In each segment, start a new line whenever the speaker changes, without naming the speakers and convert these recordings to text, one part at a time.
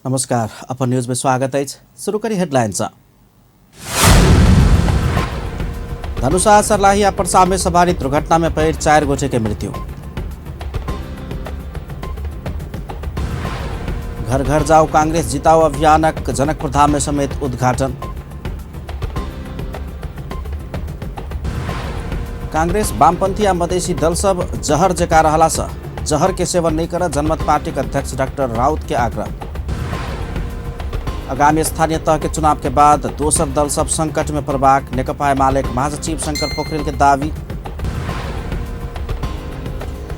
नमस्कार, अपन न्यूज में स्वागत अछि। शुरू करी हेडलाइन सँ। धनुषा सरलाही आ परसा में सवारी दुर्घटना में पड़ि 4 गोटे के मृत्यु। घर घर जाओ कांग्रेस जिताओ अभियानक जनकपुर धाम में समेत उद्घाटन। कांग्रेस वामपंथी आ मधेसी दल सब जहर जका रहला सँ जहर के सेवन नहीं कर जनमत पार्टी के अध्यक्ष डॉक्टर राउत के आग्रह। आगामी स्थानीय तह के चुनाव के बाद दोसर दल सब संकट में पड़बाक नेकपा एमाले के महासचिव शंकर पोखरेल के दावी।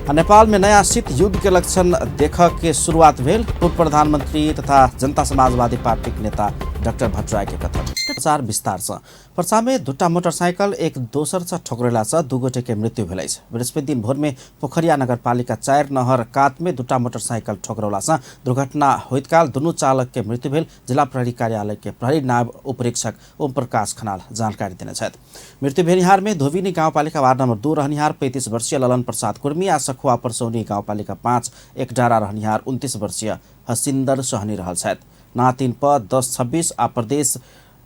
आ नेपाल में नया शीत युद्ध के लक्षण देख के शुरुआत भेल पूर्व प्रधानमंत्री तथा जनता समाजवादी पार्टी के नेता डॉक्टर भट्टराई के कथन। प्रचार विस्तार से पर्सा में दूटा मोटरसाइकिल एक दोसर से ठोकरेला से 2 गोटे के मृत्यु भेल अछि। बृहस्पति दिन भोर में पोखरिया नगरपालिका 4 नहर कात में दूटा मोटरसाइकिल ठोकरौला से दुर्घटना होइत काल दुनू चालक के मृत्यु भेल जिला प्रहरी कार्यालय के प्रहरी नायब उपरीक्षक ओम प्रकाश खनाल जानकारी देने छथि। मृत्यु भेनिहार में धोबिनी गाउँपालिका वार्ड नम्बर 2 रहनिहार 35 वर्षीय ललन प्रसाद कुर्मी आ सखुआ परसौनी गाउँपालिका 5 एकडारा रहनिहार 29 वर्षीय हसिन्दर सहनी रहल छथि। ना 3 प 10 26 आ प्रदेश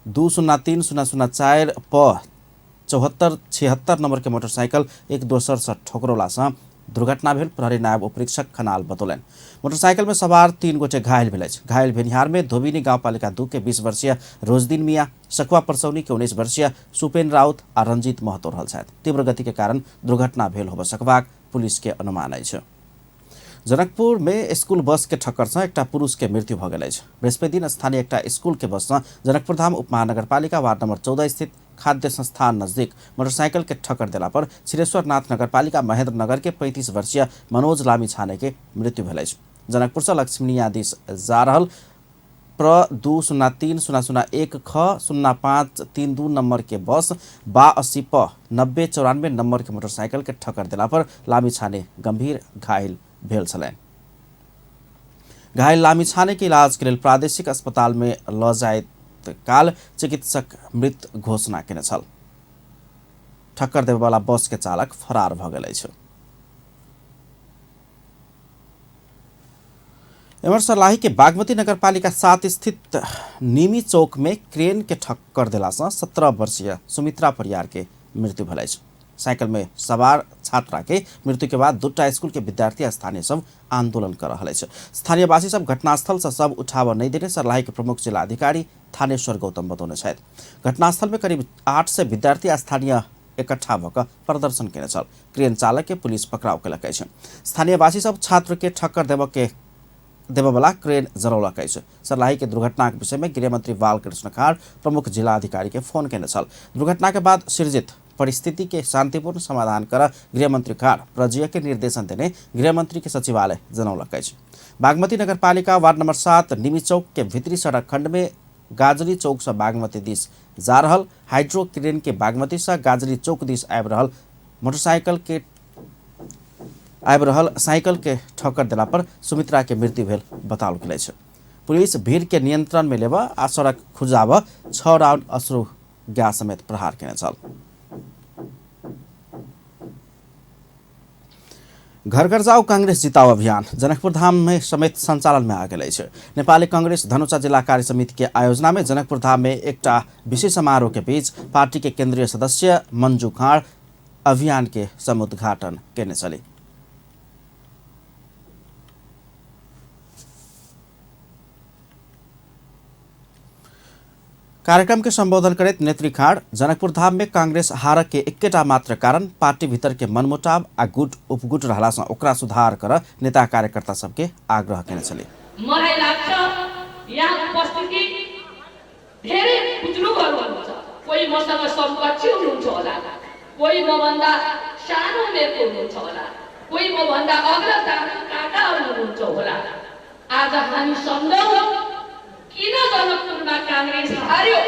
2 0 3 0 0 4 प 74 76 नंबर के मोटरसाइकिल एक दोसर से ठोकरौला से दुर्घटना भेल प्रहरी नायब उपरीक्षक खनाल बतौलनि। मोटरसाइकिल में सवार 3 गोटे घायल भेल अछि। घायल भेनिहार में धोबिनी गाउँपालिका 2 के 20 वर्षीय रोजदीन मिया, सखुआ परसौनी के 19 वर्षीय सुपेन राउत आ रंजीत महतो रहल छथि। तीव्र गति के कारण दुर्घटना भेल होबय सकबाक पुलिस के अनुमान अछि। जनकपुर में स्कूल बस के ठक्कर से एकटा पुरुष के मृत्यु भ गेल अछि। बृहस्पति दिन स्थानीय एकटा स्कूल के बस से जनकपुर धाम उपमहानगरपालिका वार्ड नंबर 14 स्थित खाद्य संस्थान नजदीक मोटरसाइकिल के ठक्कर देला पर क्षीरेश्वरनाथ नगरपालिका महेंद्र नगर के 35 वर्षीय मनोज लामी छाने के मृत्यु भेल अछि। जनकपुर से लक्ष्मीनिया दिस जा रहल प्र 2 0 3 0 0 1 ख 0 5 3 2 नंबर के बस बा 80 प 90 94 नंबर के मोटरसाइकिल के ठक्कर देला पर लामी छाने गंभीर घायल भेल छलनि। घायल लामी छाने के इलाज के लेल प्रादेशिक अस्पताल में ल जाइत काल चिकित्सक मृत घोषणा केने छल। ठक्कर देबयवला बस के चालक फरार भ गेल अछि। एम्हर सर्लाही के बागमती नगरपालिका 7 स्थित नीमी चौक में क्रेन के ठक्कर देला से 17 वर्षीय सुमित्रा परियार के मृत्यु भेल अछि। साइकिल में सवार छात्रा के मृत्यु के बाद 2 स्कूल के विद्यार्थी स्थानीय सब आंदोलन कर रहल अछि। स्थानीयवासी सब घटनास्थल से सब उठाव नहीं देने सर्लाही के प्रमुख जिलाधिकारी थानेश्वर गौतम बतौने छथि। घटनास्थल में करीब 800 विद्यार्थी स्थानीय इकट्ठा भऽ कऽ प्रदर्शन केने छल। क्रेन चालक के पुलिस पकड़ाव केलक अछि। स्थानीयवासी सब छात्र के ठक्कर देबयवला क्रेन जरौलक अछि। सर्लाही के दुर्घटना के विषय में गृहमंत्री बालकृष्ण खाड़ प्रमुख जिलाधिकारी के फोन केने छल। दुर्घटना के बाद सृजित परिस्थिति के शांतिपूर्ण समाधान कर गृहमंत्री खाड़ प्रजिय के निर्देशन देने गृहमंत्री के सचिवालय जनौलक अछि। बागमती नगरपालिका वार्ड नंबर 7 निमी चौक के भीतरी सड़क खंड में गाजरी चौक से बागमती दिस जा रहल हाइड्रो क्रेन के बागमती से गाजरी चौक दिस आबि रहल मोटरसाइकिल के आबि रहल साइकिल के ठक्कर देला पर सुमित्रा के मृत्यु भेल बताओल गेल अछि। पुलिस भीड़ के नियंत्रण में लेबऽ आ सड़क खुजाबऽ 6 राउंड अश्रु गैस समेत प्रहार केने छल। घर घर जाओ कांग्रेस जिताओ अभियान जनकपुर धाम में समेत संचालन में आ गेल अछि। नेपाली कांग्रेस धनुषा जिला कार्य समिति के आयोजना में जनकपुर धाम में एकटा विशेष समारोह के बीच पार्टी के केंद्रीय सदस्य मंजू खाड़ अभियान के समुद्घाटन केने छली। कार्यक्रम के संबोधन करैत नेत्री खाड़ जनकपुर धाम में कांग्रेस हार के एकेटा मात्र कारण पार्टी भीतर के मनमुटाव आ गुट उपगुट रहला से ओकरा सुधार कर नेता कार्यकर्ता सबके आग्रह केने छली।
मलाई लाग्छ यहाँ उपस्थिति धेरै बुजुर्गहरू हुनुहुन्छ, कोही मसँग समकक्षी हुनुहुन्छ होला, कोही मभन्दा सानो उमेरको हुनुहुन्छ होला, कोही मभन्दा अग्र दाजु काकाहरू हुनुहुन्छ होला। आज हामी सम्झौँ किन जनकपुरमा कांग्रेस हार्यो,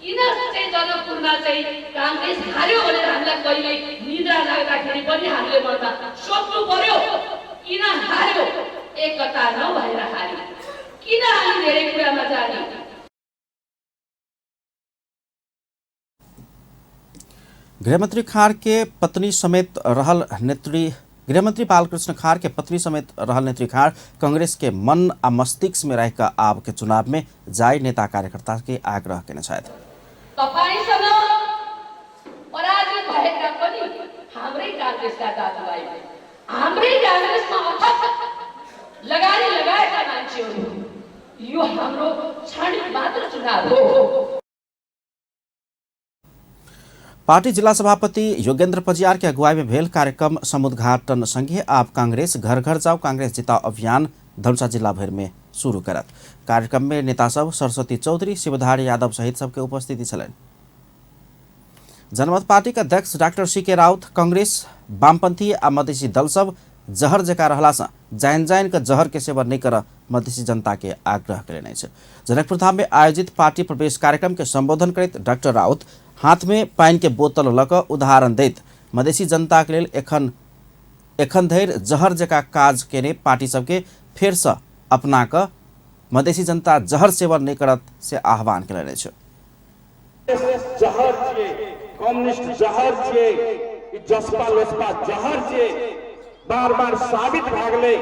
किन चाहिँ जनकपुरमा चाहिँ कांग्रेस हार्यो भनेर हामीलाई कहिले निद्रा लाग्दाखेरि पनि हामीले मनमा सोध्नु पर्यो, किन हार्यो? एकता नभएर हार्यो। किन हामी धेरै कुरामा जाने?
गृहमंत्री खाड़ के पत्नी समेत रहल नेत्री गृहमंत्री बालकृष्ण खाड़ के पत्नी समेत रहल नेत्री खाड़ कांग्रेस के मन आ मस्तिष्क में रह कऽ आब के चुनाव में जाय नेता कार्यकर्ता के आग्रह केने छथि।
तपाईसँग पराजित भएका पनि हाम्रै काङ्ग्रेसका दाजुभाइ, हाम्रै काङ्ग्रेसमा अथक लगानी लगाएका मान्छेहरू, यो हाम्रो क्षणिक मात्र चुनाव हो।
पार्टी जिला सभापति योगेन्द्र पजियार के अगुवाई में भेल कार्यक्रम समुद्घाटन संगे आब कांग्रेस घर घर जाओ कांग्रेस जिताओ अभियान धनुषा जिला भर में शुरू करत। कार्यक्रम में नेता सब सरस्वती चौधरी, शिवधारी यादव सहित सबके उपस्थिति छलनि। जनमत पार्टी के अध्यक्ष डॉक्टर सी के राउत कांग्रेस, वामपंथी आ मधेसी दल सब जहर जका रहला से जान जान के जहर के सेवन नहीं कर मधेसी जनता के आग्रह कयलनि अछि। जनकपुर धाम में आयोजित पार्टी प्रवेश कार्यक्रम के संबोधन करैत डॉक्टर राउत हाथ में पानि के बोतल लऽ कऽ उदाहरण दैत मधेसी जनता के लेल एखन एखन धरि जहर जका काज केने पार्टी सबके फेरसँ अपना कऽ मधेसी जनता जहर सेवन नहीं करत से आह्वान कयलनि अछि।
जहर छियै, कम्युनिस्ट जहर छियै, ई जसपा लोसपा जहर छियै। बार बार साबित भए गेलै,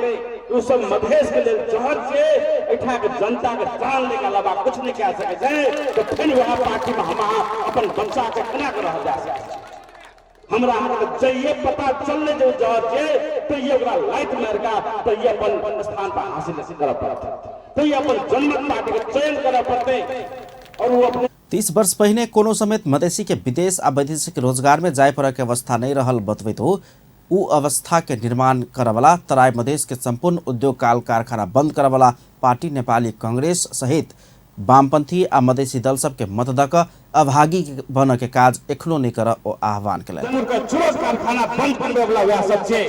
ओ सब मधेश के लेल जहर छियै। एहिठाम के जनता के जान ले के अलावा कुछ नहीं कह सकै छै। तऽ फेर वएह पार्टी में हम अहाँ अपन बच्चा के केना के रहल जा सकै छै? हमरा अहाँके जइये पता चललै जे ओ जहर छियै, तैये ओकरा लाइत मारि कऽ तैये अपन स्थान पर हासिल करऽ पड़तै, तैये अपन जनमत पार्टी के चयन करऽ पड़तै और ओ अपने
30 वर्ष पहिने कोनो समेत मधेसी के विदेश आ वैदेशिक रोजगार में जाय पड़े के अवस्था नहीं रहल बतबैत हो उ अवस्था के निर्माण करऽवला, तराई मधेश के संपूर्ण उद्योग काल कारखाना बंद करऽवला पार्टी नेपाली कांग्रेस सहित वामपंथी आ मधेसी दल सबके मत दऽ कऽ अभागी बनऽ के काज एखनो नहीं करऽ ओ आह्वान केलनि।
के चुरस कारखाना बंद करबै वाला वएह सब छै,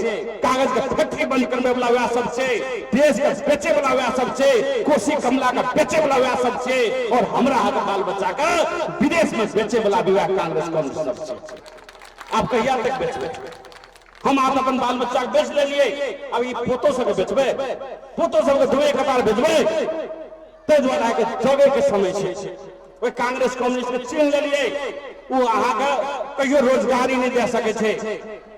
कागज के फैक्ट्री बंद करबै वाला वएह सब छै, देश के बेचे वाला वएह सब छै, कोसी कमला के बेचे वाला वएह सब छै और हमरा अहाँके बाल बच्चा के विदेश में बेचे वाला भी वएह कांग्रेस कम्युनिस्ट सब छै। आब कहिया तक बेचबै? हम आप अपन बाल बच्चा के बेच लेलियै, अब ई पोतो सबके बेचबै? पोतो सबके दुए कतार बेचबै? ताहि दुआरे अहाँके जगै के समय छै। ओहि कांग्रेस कम्युनिस्ट के चिन्ह लेलियै, ओ अहाँके कहियो रोजगारी नहि दे सकै छै।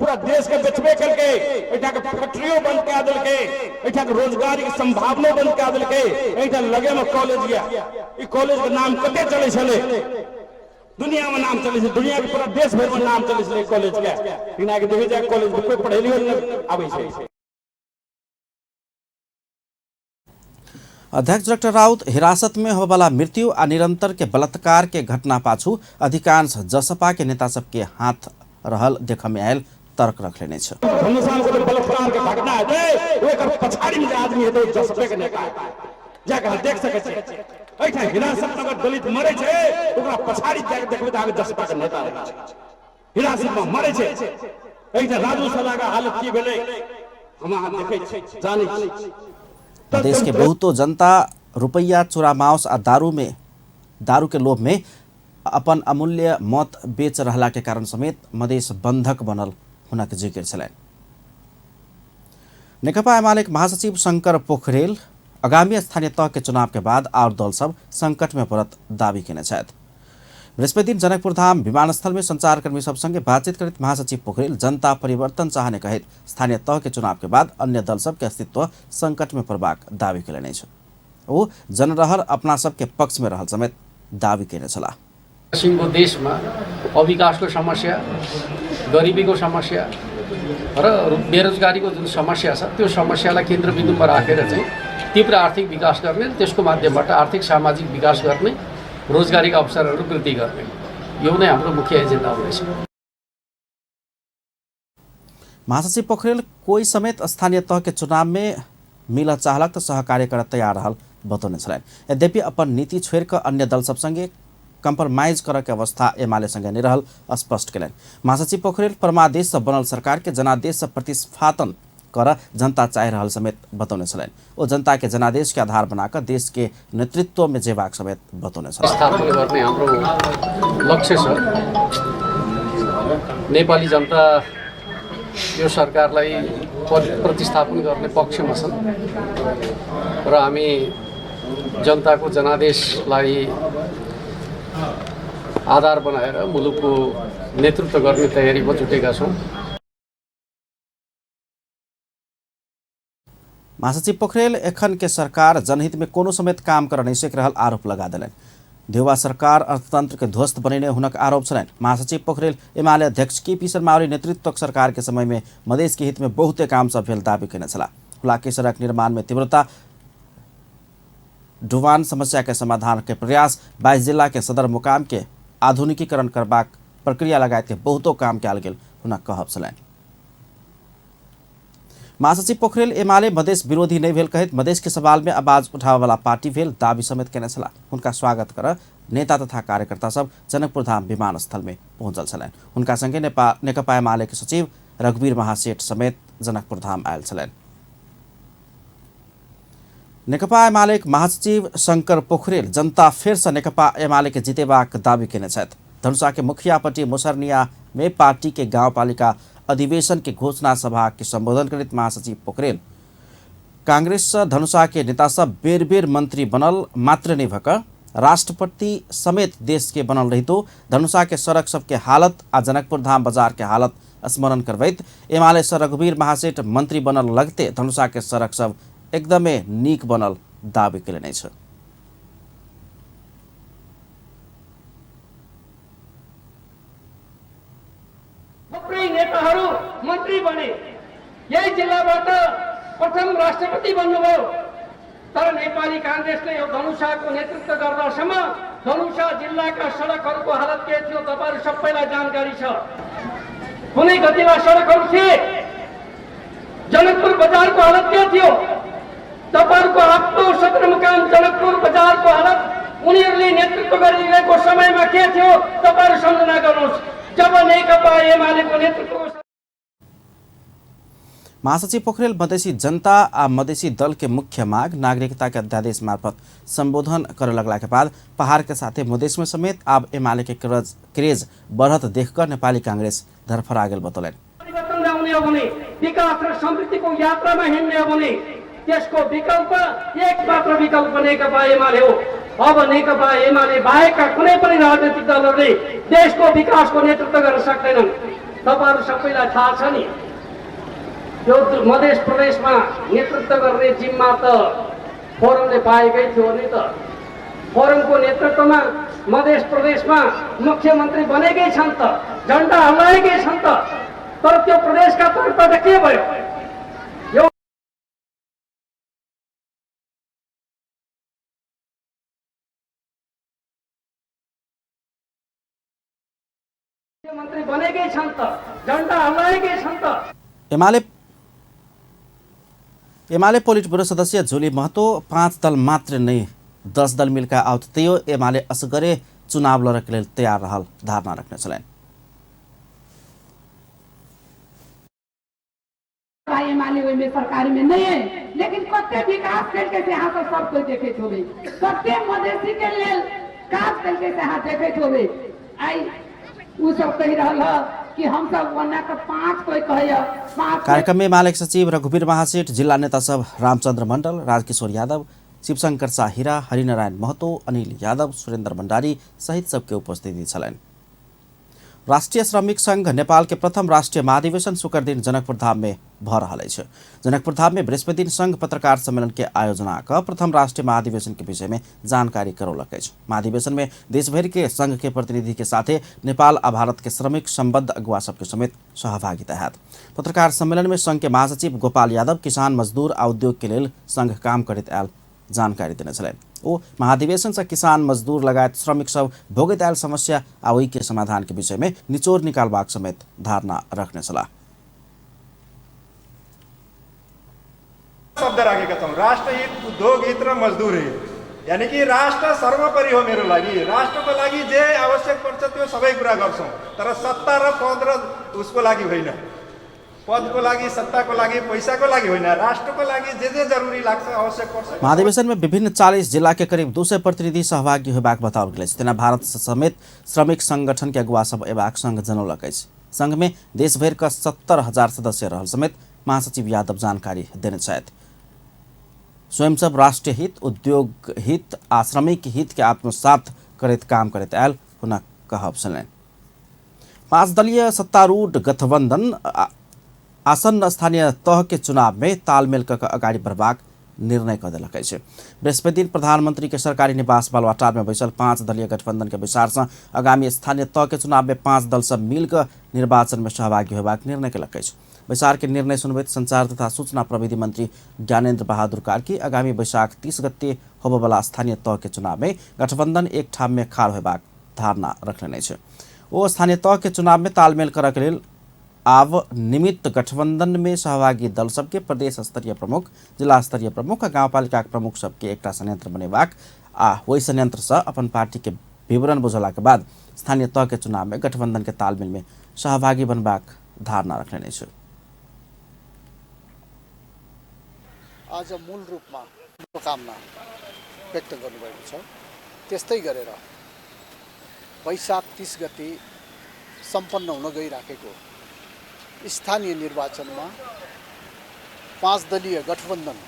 पूरा देश के बेचबे केलकै, एहिठाम के फैक्ट्रियो बंद कए देलकै, एहिठाम के रोजगारी के संभावनो बंद कए देलकै। एहिठाम लगे में कॉलेज यऽ, ई कॉलेज के नाम कते चलै छलै, दुनिया में नाम चलै छै, दुनिया के पूरा देश भरि में नाम चलै छलै कॉलेज के। लेकिन आइ देखै छै कॉलेज में कोई पढ़ेलियो नहि आबै छै।
अध्यक्ष डॉक्टर राउत हिरासत में होबला मृत्यु आ निरंतर के बलात्कार के घटना पाछू अधिकांश जसपा के नेता सबके हाथ रहल देख में आयल तर्क रखलेने छै।
धनुषा में बलात्कार के घटना हेतै, ओकर पछाड़ी में जे आदमी हेतै जसपे के नेता हेतै, जाके अहाँ देख सकै छियै। एहिठाम हिरासत में अगर दलित मरै छै, ओकरा पछाड़ी जाके देखबै तऽ अहाँके जसपा के नेता रहै छै, हिरासत में मरै छै। एहिठाम राजू सदा के हालत की भेलै हम अहाँ देखै छी, जानै छी।
देश के बहुतो जनता रुपैया, चोरा मांस आ दारू के लोभ में अपन अमूल्य मत बेच रहला के कारण समेत मधेश बंधक बनल हुनक जिक्र छलनि। नेकपा एमाले के महासचिव शंकर पोखरेल आगामी स्थानीय तह के चुनाव के बाद और दल सब संकट में पड़त दावी केने छथि। बृहस्पति दिन जनकपुर धाम विमानस्थल में संचारकर्मी सब संगे बातचीत करैत महासचिव पोखरेल जनता परिवर्तन चाहने कहैत स्थानीय तह के चुनाव के बाद अन्य दल सबके अस्तित्व संकट में पड़बाक दावी केलनि अछि। ओ जनरहर अपना सबके पक्ष में रहल समेत दावी केने छलाह।
सिंहको देशमा अविकासको समस्या, गरिबीको समस्या र बेरोजगारीको जुन समस्या छ त्यो समस्यालाई केन्द्रबिन्दुमा राखेर चाहिँ तीव्र आर्थिक विकास गर्ने, त्यसको माध्यमबाट आर्थिक सामाजिक विकास गर्ने, रोजगारीका अवसरहरू वृद्धि गर्ने, यो नै हाम्रो मुख्य एजेन्डा हुनेछ।
महासचिव पोखरेल कोई समेत स्थानीय तह के चुनाव में मिल चाहलक तो सहकार्य कर तैयार रहल बतौने छलनि। यद्यपि अपन नीति छोड़ि कऽ अन्य दल सब संगे कम्प्रोमाइज करऽ के अवस्था एमाले संगे नहि रहल स्पष्ट केलनि। महासचिव पोखरेल परमादेश से बनल सरकार के जनादेश से प्रतिस्थापन कर जनता चाहि रहल समेत बतौने छलनि। ओ जनता के जनादेश के आधार बनाकर देश के नेतृत्व में जेबाक समेत बतौने छलनि।
स्थापन गर्ने हाम्रो लक्ष्य छ। नेपाली जनता यो सरकारलाई प्रतिस्थापन गर्ने पक्षमा छन् र हामी जनताको जनादेशलाई आधार बनाएर मुलुकको नेतृत्व गर्ने तयारीमा जुटेका छौँ।
महासचिव पोखरेल एखन के सरकार जनहित में कोनो समेत काम कर नहीं सक रहल आरोप लगा देलनि। देउवा सरकार अर्थतंत्र के ध्वस्त बनेने हुनक आरोप छलनि। महासचिव पोखरेल एमाले अध्यक्ष केपी शर्मा ओली नेतृत्वक सरकार के समय में मधेश के हित में बहुते काम सब भेल दावी केने छलाह। हुलाकी सड़क निर्माण में तीव्रता, डुबान समस्या के समाधान के प्रयास, 22 जिला के सदर मुकाम के आधुनिकीकरण करबाक प्रक्रिया लगायत के बहुतो काम कयल गेल हुनक कहब छलनि। महासचिव पोखरेल एमाले मधेश विरोधी नहीं भेल कहैत मधेश के सवाल में आवाज उठावे वाला पार्टी भेल दावी समेत केने छलाह। हुनका स्वागत कर नेता तथा कार्यकर्ता सब जनकपुर धाम विमानस्थल में पहुंचल छलनि। हुनका संगे नेकपा एमाले के सचिव रघुवीर महासेठ समेत जनकपुर धाम आयल छलनि। नेकपा एमाले महासचिव शंकर पोखरेल जनता फेर से नेकपा एमाले के जितेबाक दावी केने छथि। धनुषा के मुखियापट्टी मुसरनिया में पार्टी के गाउँपालिका अधिवेशन के घोषणा सभा के संबोधन करैत महासचिव पोखरेल कांग्रेस से धनुषा के नेता सब बेर बेर मंत्री बनल मात्र नहीं भक राष्ट्रपति समेत देश के बनल रहितो धनुषा के सड़क सबके हालत आ जनकपुर धाम बाजार के हालत स्मरण करबैत एमाले से रघुवीर महासेठ मंत्री बनल लगते धनुषा के सड़क सब एकदमै नीक बनल दावी केलनि अछि।
थुप्रै नेताहरू मन्त्री बने, यही जिल्लाबाट प्रथम राष्ट्रपति बन्नुभयो, तर नेपाली कांग्रेसले यो धनुषाको नेतृत्व गर्दासम्म धनुषा जिल्लाका सडकहरूको हालत के थियो तपाईहरु सबैलाई जानकारी छ। कुनै गतिमा सडकहरू थिए, जनकपुर बजारको हालत के थियो, तपाईहरुको आफ्नो सदरमुकाम जनकपुर बजारको हालत उनीहरूले नेतृत्व गरिरहेको समयमा के थियो तपाईहरु सम्झना गर्नुहोस्। जब नेकपा एमालेको नेतृत्व।
महासचिव पोखरेल मधेसी जनता आ मधेसी दल के मुख्य माग नागरिकता के अध्यादेश मार्फत संबोधन करे लगला के बाद पहाड़ के साथे मधेश में समेत आब एमाले के क्रेज बढ़त देखकर नेपाली कांग्रेस धरफरा गेल बतौलनि।
परिवर्तन ल्याउने हो भने, विकास र समृद्धिको यात्रामा हिँड्ने हो भने त्यसको विकल्प एक मात्र विकल्प नेकपा एमाले हो। अब नेकपा एमाले बाहेकका कुनै पनि राजनीतिक दलहरूले देशको विकासको नेतृत्व गर्न सक्दैनन्। तपाईहरु सबैलाई थाहा छ नि, यो मधेस प्रदेशमा नेतृत्व गर्ने जिम्मा त फोरमले पाएकै थियो नि त। फोरमको नेतृत्वमा मधेस प्रदेशमा मुख्यमन्त्री बनेकै छन् त, झन्डा हल्लाएकै छन् त, तर त्यो प्रदेशका तर्फबाट के भयो? मुख्यमन्त्री बनेकै छन् त, झन्डा हल्लाएकै छन् त।
एमाले पोलिट ब्युरो सदस्य झोली महतो 5 दल मात्र नै 10 दल मिलका आउत तैयो एमाले असगरे चुनाव लड़क लेल तैयार रहल धारणा रखने छलनि।
एमाले ओहिमे सरकार में नहीं है, लेकिन कते विकास केलकै से अहाँ सब कोई देखैत होबै, कते मधेसी के लेल काज केलकै से अहाँ देखैत होबै। आइ उ सब कहि रहल ह कि हम सब ओना के 5 कोई कहैया 5।
कार्यक्रम में एमाले सचिव रघुवीर महासेठ, जिल्ला नेता सब रामचंद्र मंडल, राजकिशोर यादव, शिवशंकर शाह हीरा, हरिनारायण महतो, अनिल यादव, सुरेंद्र भंडारी सहित सबके उपस्थिति छलनि। राष्ट्रिय श्रमिक संघ नेपाल के प्रथम राष्ट्रिय महाधिवेशन शुक्र दिन जनकपुर धाम में भ रहल अछि। जनकपुर धाम में बृहस्पति दिन संघ पत्रकार सम्मेलन के आयोजना क प्रथम राष्ट्रीय महाधिवेशन के विषय में जानकारी करौलक अछि। महाधिवेशन में देशभरि के संघ के प्रतिनिधि के साथे नेपाल आ भारत के श्रमिक संबद्ध अगुवा सबके समेत सहभागिता हैत। पत्रकार सम्मेलन में संघ के महासचिव गोपाल यादव किसान, मजदूर आ उद्योग के लेल संघ काम करैत आयल जानकारी देने छलनि। ओ महाधिवेशन से किसान, मजदूर लगायत श्रमिक सब भोगैत आयल समस्या आ ओहि के समाधान के विषय में निचोड़ निकालबाक समेत धारणा रखने छलाह।
शब्द राखेका छौँ, राष्ट्रहित, उद्योग हित र मजदुर हित, यानि कि राष्ट्र सर्वोपरि हो मेरो लागि। राष्ट्रको लागि जे आवश्यक पर्छ त्यो सबै कुरा गर्छौँ, तर सत्ता र पद र उसको लागि होइन, पदको लागि, सत्ताको लागि, पैसाको लागि होइन, राष्ट्रको लागि जे जे जरुरी लाग्छ, आवश्यक पर्छ।
महाधिवेशन में विभिन्न 40 जिला के करीब 200 प्रतिनिधि सहभागी होबाक बताओल गेल अछि। तेना भारत समेत श्रमिक संगठन के अगुवा सब एबाक संघ जनौलक अछि। संघ में देशभरि के 70,000 सदस्य रहल समेत महासचिव यादव जानकारी देने छथि। स्वयं सब राष्ट्रीय हित, उद्योग हित आ श्रमिक हित के आत्मसात करैत काम करैत आयल हुनक कहब छलनि। 5 दलीय सत्तारूढ़ गठबंधन आसन्न स्थानीय तह के चुनाव में तालमेल कऽ अगाडि बढ़बाक निर्णय कऽ देलक अछि। बृहस्पति दिन प्रधानमंत्री के सरकारी निवास बालुवाटार में बैसल 5 दलीय गठबंधन के बैसार से आगामी स्थानीय तह के चुनाव में 5 दल सब मिलकर निर्वाचन में सहभागी होबाक निर्णय केलक अछि। बैसार के निर्णय सुनबैत संचार तथा सूचना प्रविधि मंत्री ज्ञानेन्द्र बहादुर कार्की आगामी वैशाख 30 गते होबयवला स्थानीय तह के चुनाव में गठबंधन एक ठाम में खाड़ होबाक धारणा रखने अछि। ओ स्थानीय तह के चुनाव में तालमेल करऽ के लेल आब निमित्त गठबंधन में सहभागी दल सबके प्रदेश स्तरीय प्रमुख, जिला स्तरीय प्रमुख आ गाउँपालिका प्रमुख सबके एकटा संयंत्र बनेबाक आ ओहि संयंत्र से अपन पार्टी के विवरण बुझला के बाद स्थानीय तह के चुनाव में गठबंधन के तालमेल में सहभागी बनबाक धारणा रखने अछि।
आज मूल रूपमा शुभकामना व्यक्त गर्नुभएको छ। त्यस्तै गरेर वैशाख 30 गते सम्पन्न हुन गइराखेको स्थानीय निर्वाचनमा 5 दलीय गठबन्धनले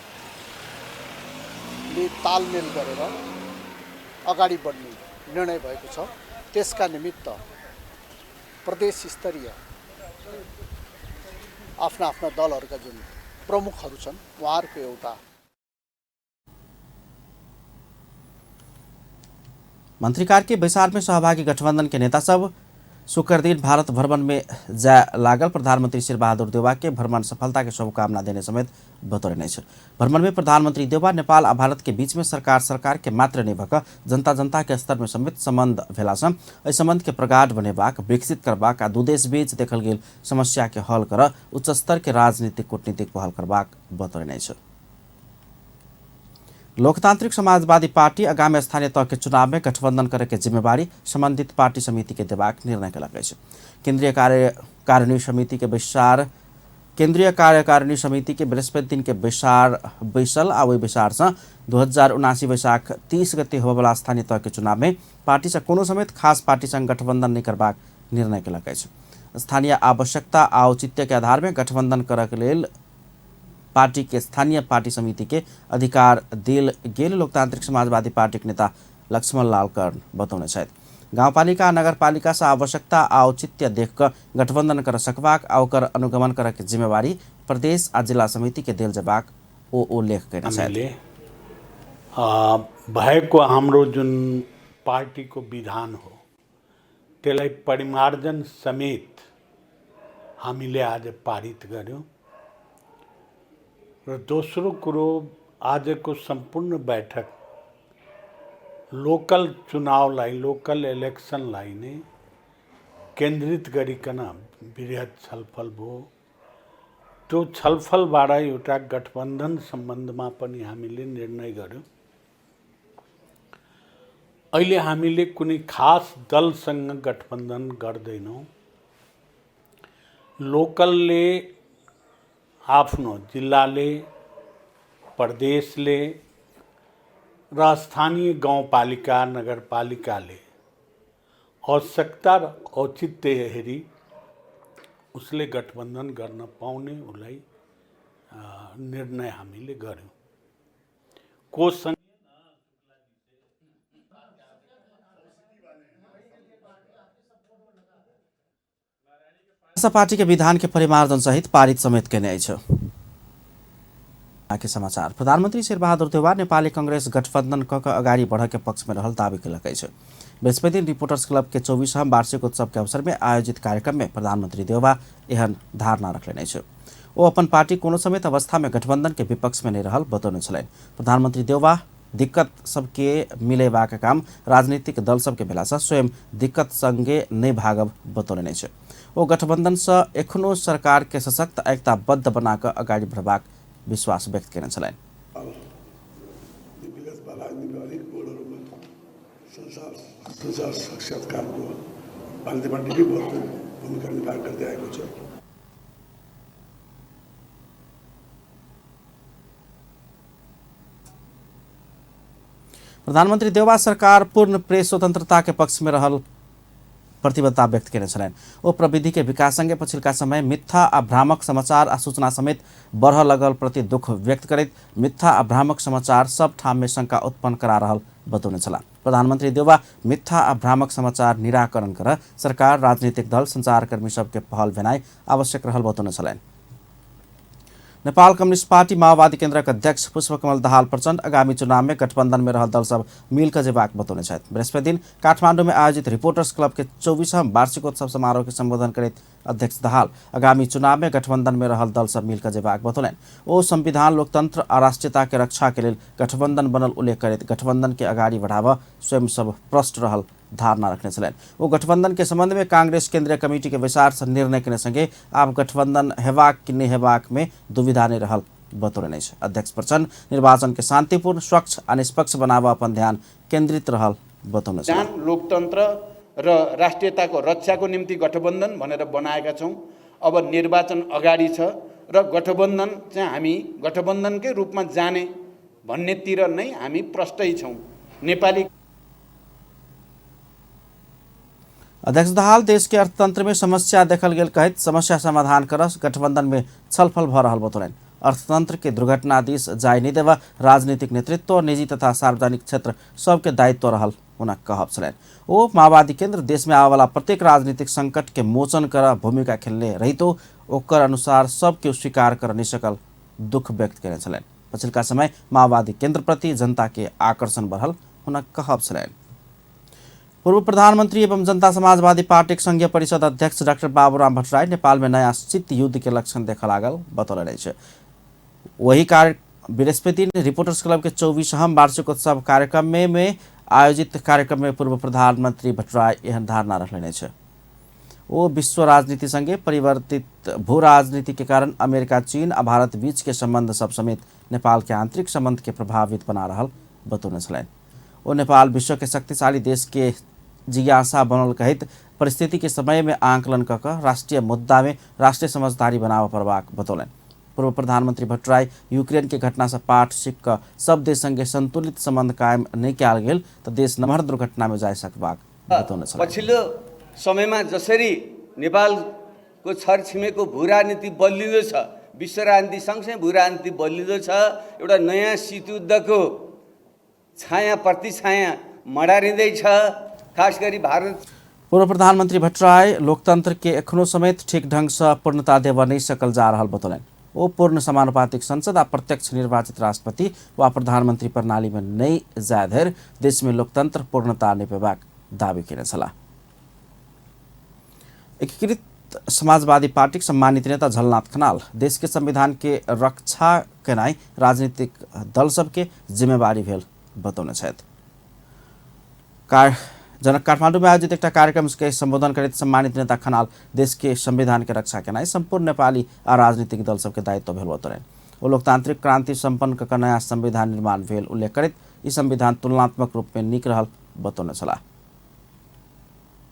तालमेल गरेर अगाडि बढ्ने निर्णय भएको छ। त्यसका निमित्त प्रदेश स्तरीय आफ्ना आफ्ना दलहरूका जुन प्रमुखहरू छन् उहाँहरूको एउटा
मंत्री कार्की बैसार में सहभागी गठबंधन के नेता सब शुक्र दिन भारत भ्रमण में जाय लागल प्रधानमंत्री शेरबहादुर देउवा के भ्रमण सफलता के शुभकामना देने समेत बतौने अछि। भ्रमण में प्रधानमंत्री देउवा नेपाल आ भारत के बीच में सरकार सरकार के मात्र नहि भऽ जनता जनता के स्तर में समेत संबंध भेला सँ एहि संबंध के प्रगाढ़ बनेबाक, विकसित करबाक आ दू देश बीच देखल गेल समस्या के हल कर उच्च स्तर के राजनीतिक कूटनीतिक पहल करबाक बतौने अछि। लोकतांत्रिक समाजवादी पार्टी आगामी स्थानीय तह के चुनाव में गठबंधन करे के जिम्मेवारी संबंधित पार्टी समिति के देबाक निर्णय केलक अछि। केंद्रीय कार्यकारिणी समिति के बैसार केंद्रीय कार्यकारिणी समिति के बृहस्पति दिन के बैसार बैसल आ ओहि बैसार से 2079 वैशाख 30 गते होबयवला स्थानीय तह के चुनाव में पार्टी से कोनो समेत खास पार्टी संग गठबंधन नहीं करबाक निर्णय केलक अछि। स्थानीय आवश्यकता आ औचित्य के आधार में गठबंधन करऽ के लेल पार्टी के स्थानीय पार्टी समिति के अधिकार देल गेल लोकतांत्रिक समाजवादी पार्टी के नेता लक्ष्मण लाल कर्ण बतौने छथि। गाउँपालिका आ नगरपालिका से आवश्यकता आ औचित्य देख कऽ गठबंधन कर सकबाक आ ओकर अनुगमन करऽ के जिम्मेवारी प्रदेश आ जिला समिति के देल जेबाक ओ उल्लेख कयने छथि।
भएको हाम्रो जुन पार्टीको विधान हो त्यसलाई परिमार्जन समेत हामीले आज पारित गर्यौं। र दोस्रो कुरो आजको सम्पूर्ण बैठक लोकल चुनावलाई, लोकल इलेक्सनलाई नै केन्द्रित गरिकन वृहत छलफल भयो। त्यो छलफलबाट एउटा गठबन्धन सम्बन्धमा पनि हामीले निर्णय गर्यौं। अहिले हामीले कुनै खास दलसँग गठबन्धन गर्दैनौँ। लोकलले आफ्नो जिल्लाले, प्रदेशले र स्थानीय गाउँपालिका, नगरपालिकाले आवश्यकता र औचित्य हेरी उसले गठबन्धन गर्न पाउने उसलाई निर्णय हामीले गर्यौँ। कोसँग
पार्टी के विधान के परिमार्जन सहित पारित समेत केने अछि। के समाचार। प्रधानमंत्री शेरबहादुर देउवा नेपाली कांग्रेस गठबंधन क अगाडि बढ़ के पक्ष में रहल दावी केलक अछि। बृहस्पति दिन रिपोर्टर्स क्लब के 24वां वार्षिक उत्सव के अवसर में आयोजित कार्यक्रम में प्रधानमंत्री देउवा एहन धारणा रखलनि अछि। ओ अपन पार्टी कोनो समेत अवस्था में गठबंधन के विपक्ष में नहीं रहल बतौने छलनि। प्रधानमंत्री देउवा दिक्कत सबके मिलेबाक काम राजनीतिक दल सबके भेला से स्वयं दिक्कत संगे नहीं भागब बतौने अछि। ओ गठबंधन से एखनो सरकार के सशक्त एकताबद्ध बना कऽ अगाडि बढ़बाक विश्वास व्यक्त केने छलनि।
संसार साक्षात्कारको भारतीय निकै भूमिका निर्वाह गर्दै आएको छ।
प्रधानमंत्री देउवा सरकार पूर्ण प्रेस स्वतंत्रता के पक्ष में रहल प्रतिबद्धता व्यक्त केने छलनि। ओ प्रविधि के विकास संगे पछिलका समय मिथ्या आ भ्रामक समाचार आ सूचना समेत बढ़ऽ लगल प्रति दुख व्यक्त करैत मिथ्या आ भ्रामक समाचार सब ठाम में शंका उत्पन्न करा रहल बतौने छलाह। प्रधानमंत्री देउवा मिथ्या आ भ्रामक समाचार निराकरण कर सरकार, राजनीतिक दल, संचारकर्मी सबके पहल भेनाइ आवश्यक रहल बतौने छलनि। नेपाल कम्युनिस्ट पार्टी माओवादी केन्द्रक अध्यक्ष पुष्पकमल दाहाल प्रचण्ड आगामी चुनाव में गठबंधन में रहल दल सब मिलकर जेबाक बतौने छथि। बृहस्पति दिन काठमांडू में आयोजित रिपोर्टर्स क्लब के 24वां वार्षिकोत्सव समारोह के संबोधन करैत अध्यक्ष दाहाल आगामी चुनाव में गठबंधन में रहल दल सब मिलकर जेबाक बतौलनि। ओ संविधान, लोकतंत्र आ राष्ट्रीयता के रक्षा के लेल गठबंधन बनल उल्लेख करैत गठबंधन के अगाडि बढ़ाबऽ स्वयं सब प्रष्ट रहल धारणा रखने छलनि। ओ गठबंधन के संबंध में कांग्रेस केंद्रीय कमिटी के बैसार से निर्णय केने संगे आब गठबंधन हेबाक कि नहि हेबाक में दुविधा नहि रहल बतौलनि अछि। अध्यक्ष प्रचण्ड निर्वाचन के शांतिपूर्ण, स्वच्छ आ निष्पक्ष बनाबऽ अपन ध्यान केन्द्रित रहल बतौने छलनि।
लोकतन्त्र र राष्ट्रियताको रक्षाको निम्ति गठबन्धन भनेर बनाएका छौँ। अब निर्वाचन अगाडि छ र गठबन्धन चाहिँ हामी गठबन्धनकै रूपमा जाने भन्नेतिर नै हामी प्रष्टै छौँ। नेपाली
अध्यक्ष दाहाल देश के अर्थतंत्र में समस्या देखल गेल कहैत समस्या समाधान कर गठबंधन में छलफल भऽ रहल बतौलनि। अर्थतंत्र के दुर्घटना दिस जाय नहि देबऽ राजनीतिक नेतृत्व, निजी तथा सार्वजनिक क्षेत्र सबके दायित्व रहल हुनक कहब छलनि। ओ माओवादी केंद्र देश में आबयवला प्रत्येक राजनीतिक संकट के मोचन कर भूमिका खेलने रहितो ओकर अनुसार सब केओ स्वीकार कर नहि सकल दुख व्यक्त केने छलनि। पछिलका समय माओवादी केंद्र प्रति जनता के आकर्षण बढ़ल हुनक कहब छलनि। पूर्व प्रधानमंत्री एवं जनता समाजवादी पार्टीक संघीय परिषद अध्यक्ष डाक्टर बाबूराम भट्टराई नेपाल में नया शीत युद्ध के लक्षण देखऽ लागल बतौलनि अछि। वही कार्य बृहस्पति दिन रिपोर्टर्स क्लब के 24वां वार्षिकोत्सव कार्यक्रम में आयोजित कार्यक्रम में पूर्व प्रधानमंत्री भट्टराई एहन धारणा रखलनि अछि। ओ विश्व राजनीति संगे परिवर्तित भू राजनीति के कारण अमेरिका, चीन आ भारत बीच के संबंध सब समेत नेपाल के आंतरिक संबंध के प्रभावित बना रहल बतौने छलनि। ओ नेपाल विश्व के शक्तिशाली देश के जिज्ञासा बनल कहैत परिस्थिति के समय में आंकलन कऽ कऽ राष्ट्रीय मुद्दा में राष्ट्रीय समझदारी बनाबऽ पड़बाक बतौलनि। पूर्व प्रधानमंत्री भट्टराई यूक्रेन के घटना से पाठ सीख कऽ सब देश संगे संतुलित संबंध कायम नहि कयल गेल तऽ देश नमहर दुर्घटना में जा सकबाक बतौने छलनि।
पछिल्लो समयमा जसरी नेपालको छरछिमेकको भू राजनीति बदलिँदो छ, विश्व राजनीति सँगसँगै भू राजनीति बदलिँदो छ, एउटा नयाँ शीतयुद्धको छाया प्रतिछाया मडारिँदैछ, खास गरी भारत।
पूर्व प्रधानमंत्री भट्टराई लोकतंत्र के एखनो समेत ठीक ढंग से पूर्णता देबऽ नहि सकल जा रहल बतौलनि। ओ पूर्ण समानुपातिक संसद आ प्रत्यक्ष निर्वाचित राष्ट्रपति वा प्रधानमंत्री प्रणाली में नहि जाय धरि देश में लोकतंत्र पूर्णता नहि पेबाक दावी केने छलाह। एकीकृत समाजवादी पार्टीक सम्मानित नेता झलनाथ खनाल देश के संविधान के रक्षा केनाइ राजनीतिक दल सबके जिम्मेवारी भेल बतौने छथि। जनक काठमांडू में आयोजित एकटा कार्यक्रम के संबोधन करैत सम्मानित नेता खनाल देश के संविधान के रक्षा केनाइ सम्पूर्ण नेपाली आ राजनीतिक दल सबके दायित्व भेल बतौलनि। ओ लोकतांत्रिक क्रांति सम्पन्न कऽ नया संविधान निर्माण भेल उल्लेख करैत ई संविधान तुलनात्मक रूप में नीक रहल बतौने छलाह।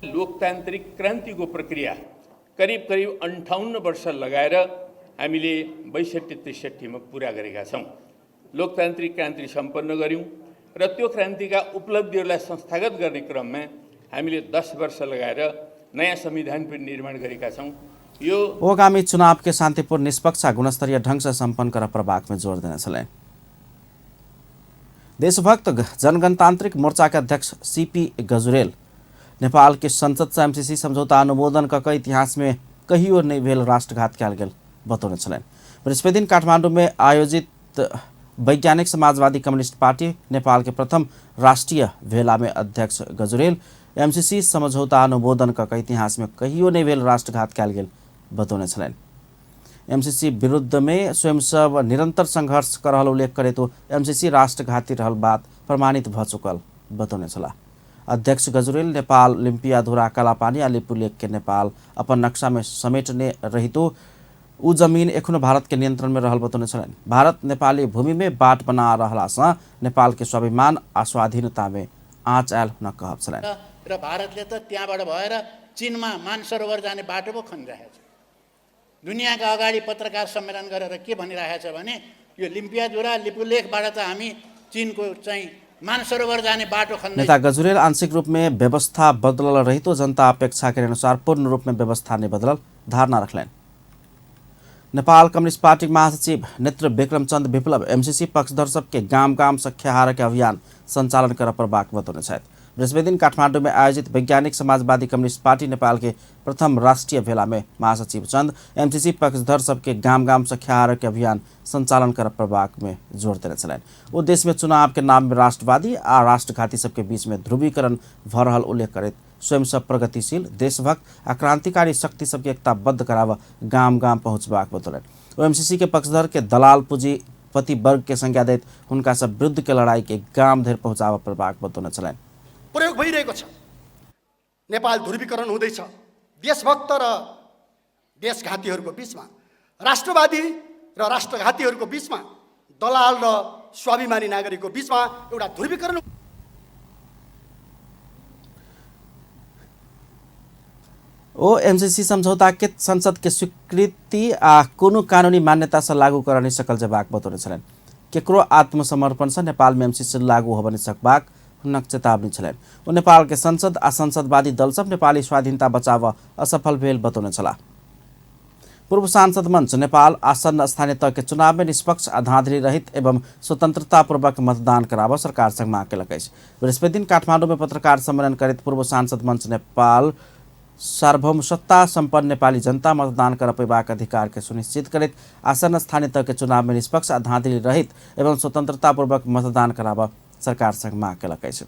लोकतान्त्रिक क्रान्तिको प्रक्रिया करिब करिब 58 वर्ष लगाएर हामीले 62-63 मा पुरा गरेका छौँ। लोकतान्त्रिक क्रान्ति सम्पन्न गऱ्यौँ र त्यो क्रान्तिका उपलब्धिहरूलाई संस्थागत गर्ने क्रममा हामीले 10 वर्ष लगाएर नयाँ संविधान पनि निर्माण गरेका छौँ। यो
आगामी चुनाव के शान्तिपूर्ण, निष्पक्ष आ गुणस्तरीय ढंग से सम्पन्न कर पड़बाक में जोर देने छलनि। देशभक्त जनगणतान्त्रिक मोर्चा के अध्यक्ष सीपी गजुरेल नेपाल के संसद से एमसीसी समझौता अनुमोदन कऽ कऽ इतिहास में कहियो नहि भेल राष्ट्रघात कयल गेल बतौने छलनि। बृहस्पति दिन काठमांडू में आयोजित वैज्ञानिक समाजवादी कम्युनिस्ट पार्टी नेपाल के प्रथम राष्ट्रीय भेला में अध्यक्ष गजुरेल एमसीसी समझौता अनुमोदन कऽ कऽ इतिहास में कहियो नहि भेल राष्ट्रघात कयल गेल बतौने छलनि। एमसीसी विरुद्ध में स्वयं सब निरंतर संघर्ष कर रहल उल्लेख करैत ओ एमसीसी राष्ट्रघाती रहल बात प्रमाणित भऽ चुकल बतौने छलाह। अध्यक्ष गजुरेल नेपाल लिम्पियाधुरा, कालापानी आ लिपुलेख के नेपाल अपन नक्शा में समेटने रहितो उ जमीन एखनो भारत के नियंत्रण में रहल बतौने छलनि। भारत नेपाली भूमि में बाट बना रहला सँ नेपाल के स्वाभिमान आ स्वाधीनता में आँच आयल हुनक कहब छलनि।
र भारतले त त्यहाँबाट भएर चीनमा मानसरोवर जाने बाटो पो खनिरहेको छ। दुनियाँका अगाडि पत्रकार सम्मेलन गरेर के भनिरहेको छ भने यो लिम्पियाधुरा लिपुलेखबाट त हामी चीनको चाहिँ मानसरोवर जाने बाटो खन्दै।
नेता गजुरेल आंशिक रूप में व्यवस्था बदलल रहितो जनता अपेक्षा के अनुसार पूर्ण रूप में व्यवस्था नहीं बदलल धारणा रखलनि। नेपाल कम्युनिस्ट पार्टी महासचिव नेत्र विक्रम चंद विप्लव एमसीसी पक्षधर सबके गाम गाम से खेहार के अभियान संचालन कर पड़बाक बतौने छथि। बृहस्पति दिन काठमांडू में आयोजित वैज्ञानिक समाजवादी कम्युनिस्ट पार्टी नेपाल के प्रथम राष्ट्रीय भेला में महासचिव चंद एमसीसी पक्षधर सबके गाम गाम से ख्याहार के अभियान संचालन कर पड़बाक में जोर देने छलनि। ओ देश में चुनाव के नाम में राष्ट्रवादी आ राष्ट्रघाती सबके बीच में ध्रुवीकरण भ रहल उल्लेख करैत स्वयं सब प्रगतिशील देशभक्त आ क्रांतिकारी शक्ति सबके एकताबद्ध कराब गाम गाम पहुँचबाक बतौलनि। ओ एमसीसी के पक्षधर के दलाल पूंजीपति वर्ग के संज्ञा दैत हुनका सब विरुद्ध के लड़ाई के गाम धरि पहुँचाबऽ पड़बाक बतौने छलनि।
प्रयोग भइरहेको छ, नेपाल ध्रुवीकरण हुँदैछ, देशभक्त र देशघातीहरूको बिचमा, राष्ट्रवादी र राष्ट्रघातीहरूको बिचमा, दलाल र स्वाभिमानी नागरिकको बिचमा एउटा ध्रुवीकरण।
ओ एमसीसी समझौता के संसद के स्वीकृति आ कोनो कानूनी मान्यता से लागू कर नहीं सकल जेबाक बतौने छलनि। केकरो आत्मसमर्पण से नेपाल में एमसीसी लागू होब नहीं सकबाक हुनक चेतावनी छलनि। ओ नेपाल के संसद आ संसदवादी दल सब नेपाली स्वाधीनता बचाव असफल भेल बतौने छलाह। पूर्व सांसद मंच नेपाल आसन्न स्थानीय तह के चुनाव में निष्पक्ष आ धांधली रहित एवं स्वतंत्रतापूर्वक मतदान कराबऽ सरकार संग मांग केलक अछि। बृहस्पति दिन काठमांडू में पत्रकार सम्मेलन करैत पूर्व सांसद मंच नेपाल सार्वभौम सत्ता सम्पन्न नेपाली जनता मतदान कर पेबाक अधिकार के सुनिश्चित करैत आसन्न स्थानीय तह के चुनाव में निष्पक्ष आ धांधली रहित एवं स्वतंत्रतापूर्वक मतदान कराबऽ सरकार संग मांग केलक अछि।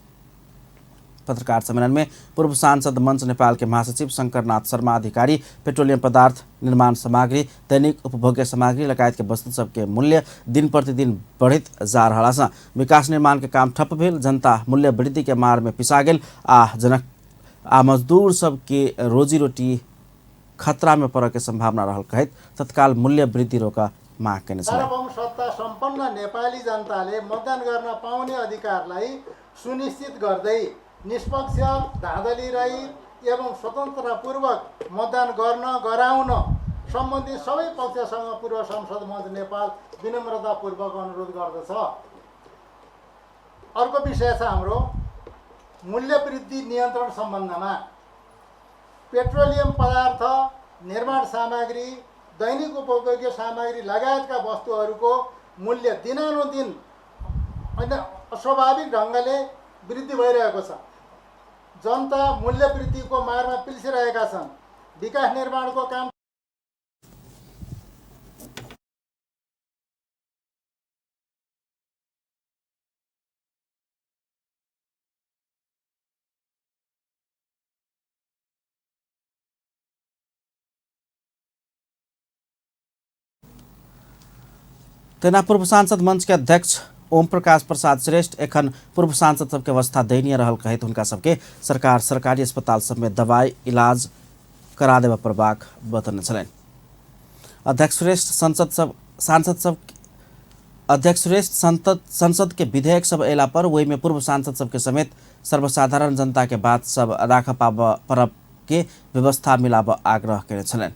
पत्रकार सम्मेलन में पूर्व सांसद मंच नेपाल के महासचिव शंकरनाथ शर्मा अधिकारी पेट्रोलियम पदार्थ निर्माण सामग्री दैनिक उपभोग्य सामग्री लगायत के वस्तु सबके मूल्य दिन प्रतिदिन बढ़ित जा रहा सँ विकास निर्माण के काम ठप्प भेल, जनता मूल्य वृद्धि के मार में पिसा गेल आ जनक आ मजदूर सबके रोजी रोटी खतरा में पड़े के संभावना रहल कहैत तत्काल मूल्य वृद्धि रोका माग केने छलनि।
सार्वभौम सत्ता सम्पन्न नेपाली जनताले मतदान गर्न पाउने अधिकारलाई सुनिश्चित गर्दै निष्पक्ष धाँधली रहित एवं स्वतन्त्रतापूर्वक मतदान गर्न गराउन सम्बन्धित सबै पक्षसँग पूर्व सांसद मञ्च नेपाल विनम्रतापूर्वक अनुरोध गर्दछ। अर्को विषय छ हाम्रो मूल्य वृद्धि नियन्त्रण सम्बन्धमा। पेट्रोलियम पदार्थ, निर्माण सामग्री, दैनिक उपभोग्य सामग्री लगायतका वस्तुहरूको मूल्य दिनानुदिन अस्वाभाविक ढङ्गले वृद्धि भइरहेको छ। जनता मूल्य वृद्धिको मारमा पिल्सिरहेका छन्। विकास निर्माणको काम
तेना पूर्व सांसद मंच के अध्यक्ष ओम प्रकाश प्रसाद श्रेष्ठ एखन पूर्व सांसद सबके अवस्था दयनीय रहल कहैत हुनका सबके सरकार सरकारी अस्पताल सब में दवाई इलाज करा देबऽ पड़बाक बतौने छलनि। अध्यक्ष श्रेष्ठ संसद के विधेयक सब अयला पर ओहि में पूर्व सांसद सबके समेत सर्वसाधारण जनता के बात सब राख पाबऽ परब के व्यवस्था मिलाबऽ आग्रह केने छलनि।